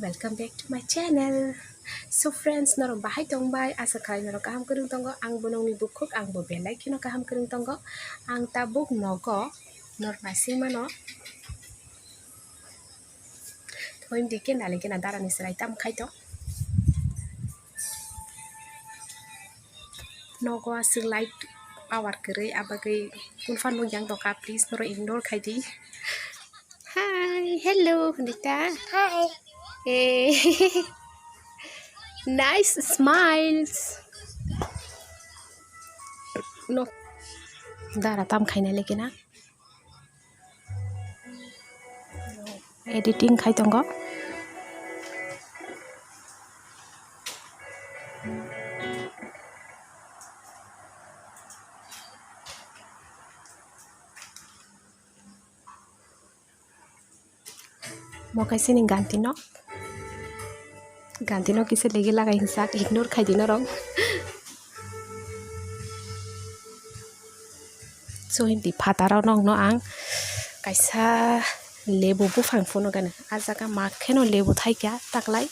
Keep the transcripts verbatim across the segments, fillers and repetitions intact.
Welcome back to my channel. So friends, norok bahai tong bai? Asa khlai norok kaham kwrwng tongo. Ang bo nongni bukhuk, ang bo belai kheno kaham kwrwng tongo. Ang tabuk nogo, norok naising mano. Thoi di kenda le kenda dara ni chwrai tam khai tong. Nogo aswk light power kwrwi, abagwi kunpha nukya wng tongkha, please norok ignore khai di. Hi, hello, Nita. Hi. Eh. Nice smiles. No. Dara tam khaina lekena. Editing khai tongo. Mo kaisa ni ganti no, ganti no kisa legi lagai hinsak, ignore khai di norok. So hindi phataro nokno ang kaisa lebu buphang phunukgani, ah jaga ma kheno lebu thaikha taklai.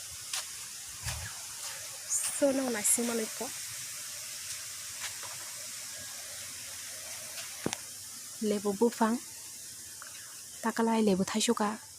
So nokno naising manwi kho. Lebu buphang taklai lebu thaisukha.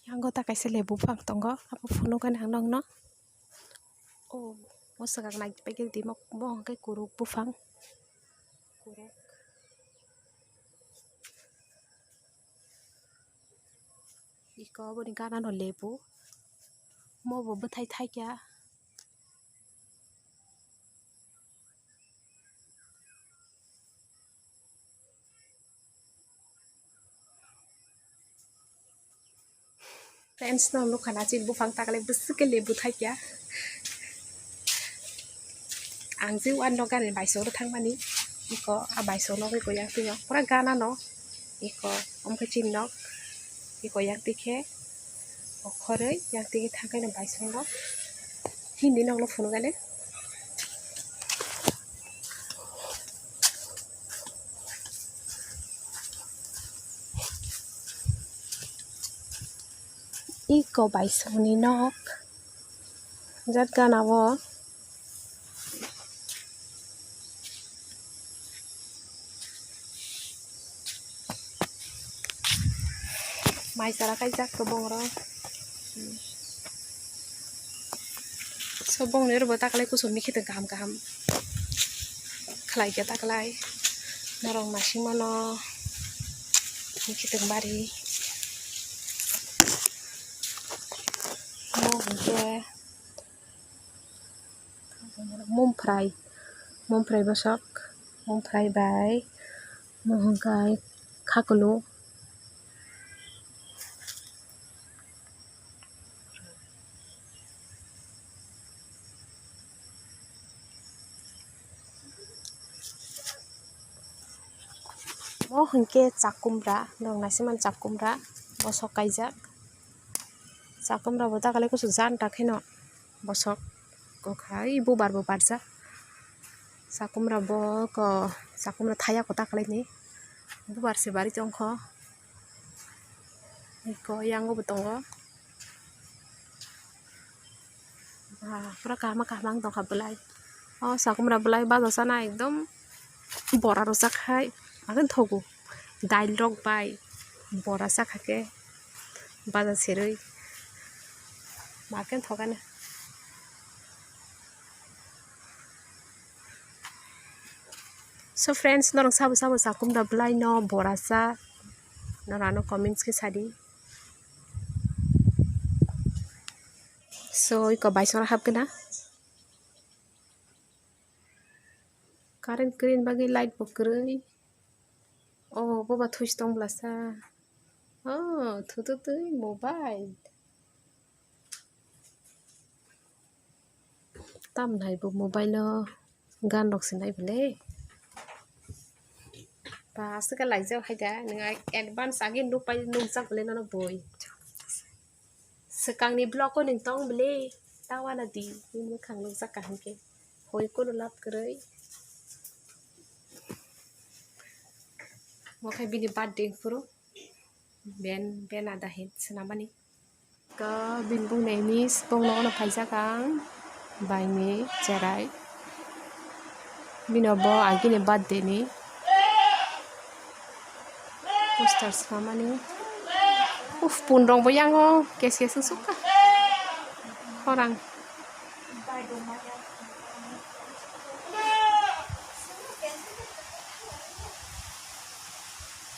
Yang gota kaisa lebu buphang tongo, abo phunukgani ang nokno. O, o swkang nai paikhe di, bo hwnkhe kuruk buphang. Kuruk. Iko boni gana no lebu. Mo bo bwthai thaikya. Friends, no nukha na chini buphang taklai bwswk khe lebu thaikya. Ang je uan no gari baisok rw thangmani, iko a baisok nogwi koi yang twi o pura gana no, iko omo khe chini nok, iko yang twi khe okhorwi yang twi khe thangkhe no baisok no hindi nokno phunukgani. Iko baisongni nok jat gana o. Mai chara kaijak kobong rok. So bongni oro bo taklai kuchuk mikhe tong kaham kaham khlai khe taklai norok naising mano mikhe tong bari. Mo hwnkhe mumphrai, mumphrai bwswk, mumphrai bai mo hwnkhe khakulu. Mo hwnkhe chakumra, norok naisingmani chakumra bosok kaijak. Chakumra bo takalai kuchuk janta kheno bosok kwkhai bubar bo barjak. Chakumra bo ko, chakumra thaya kwtal kalaini bubar se bari tongkho. Eko yango bo tongo. Ba, pura kaham kaham wng tongkha belai. O chakumra belai baja sana ekdom bora rwchak hai. Makhe thogo. Dail rok bai bora chakha khe baja serwi. Makhe thokani. So friends, norok sabo sabo chakum da belai no bora cha, norok ano comments khe sadi. So iko baisora hapkhe na. Current kwrwini bagwi light bo kwrwi. Oh, boba thuis tong bwlasa. Oh, thututwi mobile. Tam nai bo mobile o gan rok se nai bwle. Ba aswk khe laijak hai da, nwng advance agi nukpai nukjak bwle nono bui. Swkangni vlog o nwng tong bwle, ta uanadi, nini mwkhang nukjak kaham khe. Hoi kunu lab kwrwi. Mo khe bini birthday phuru ben, ben ada hin swnamani. Ka bini bung nai miss bung nono phaijak ang bai ni cherai. Bino bo agini birthday ni poster swlamani. Uf, pun rong bo yango kes kes wng sukha. Khorang.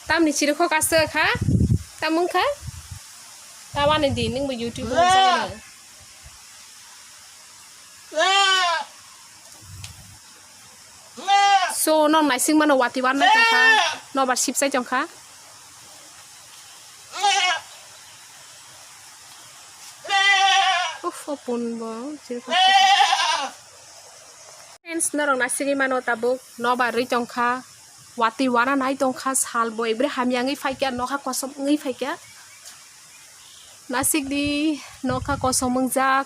Tamni chirikhok aswk ha? Tam wngkha? Ta uanidi, nwngbo YouTube o nukjago. So, nok naising mano watwi warnai tongkha, nobar sipsai tongkha. Uf, o pun bo, chirikhok. Friends, norok naisingwi mano tabuk nobar rwi tongkha, watwi wana nai tongkha, sal bo ebre hamya wngwi phaikha, nokha kosom wngwi phaikha. Nasikdi nokha kosom wngjak.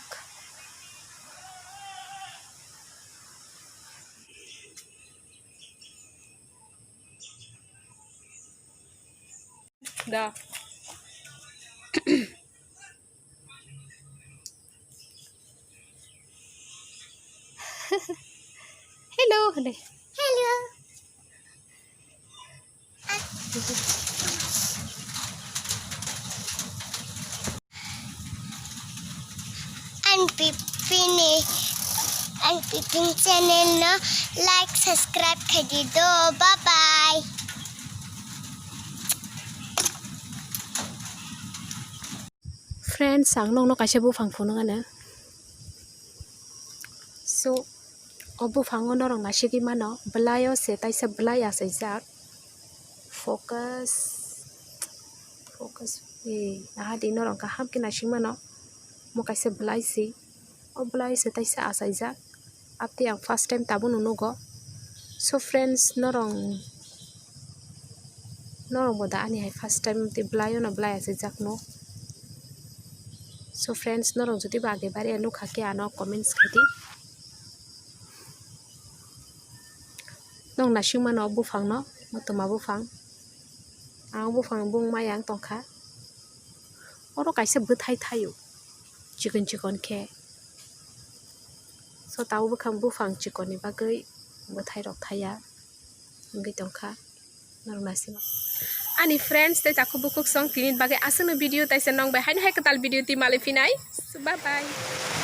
Da. Hello, hello. Hello. Ang Pipini, ang Pipin channel no like, subscribe khaidi do. Bye bye. Friends, ang nokno kaisa buphang phunukgana. So, o buphango norok naisigwi mano, bwlaio se taisa bwlai achaijak. Focus, focus, eh, nahadi norok kaham khe naising mano. Mo kaisa bwlai se, o bwlai se taisa achaijak. Aboni ang first time tabukno nugo. So friends, norok, norok bo da ani hai first time tei bwlai ono bwlai achaijak no. So friends, norok jodi bo age bari nukha khe ano comments khaidi. Nwng naising mano buphang no, motoma buphang. Ang buphang bung maya wng tongkha. Oro kaisa bwthai thaio, chikon chikon khe. So, tabuk bwkhang buphang chikorni bagwi bwthairok thaiya wngwi tongkha. Norok naisingma. Ani friends tei takhuk bukhuk song tini bagwi aswkno video taisa nong bai haino hai kwtal video twi malai phinai. So, bye bye.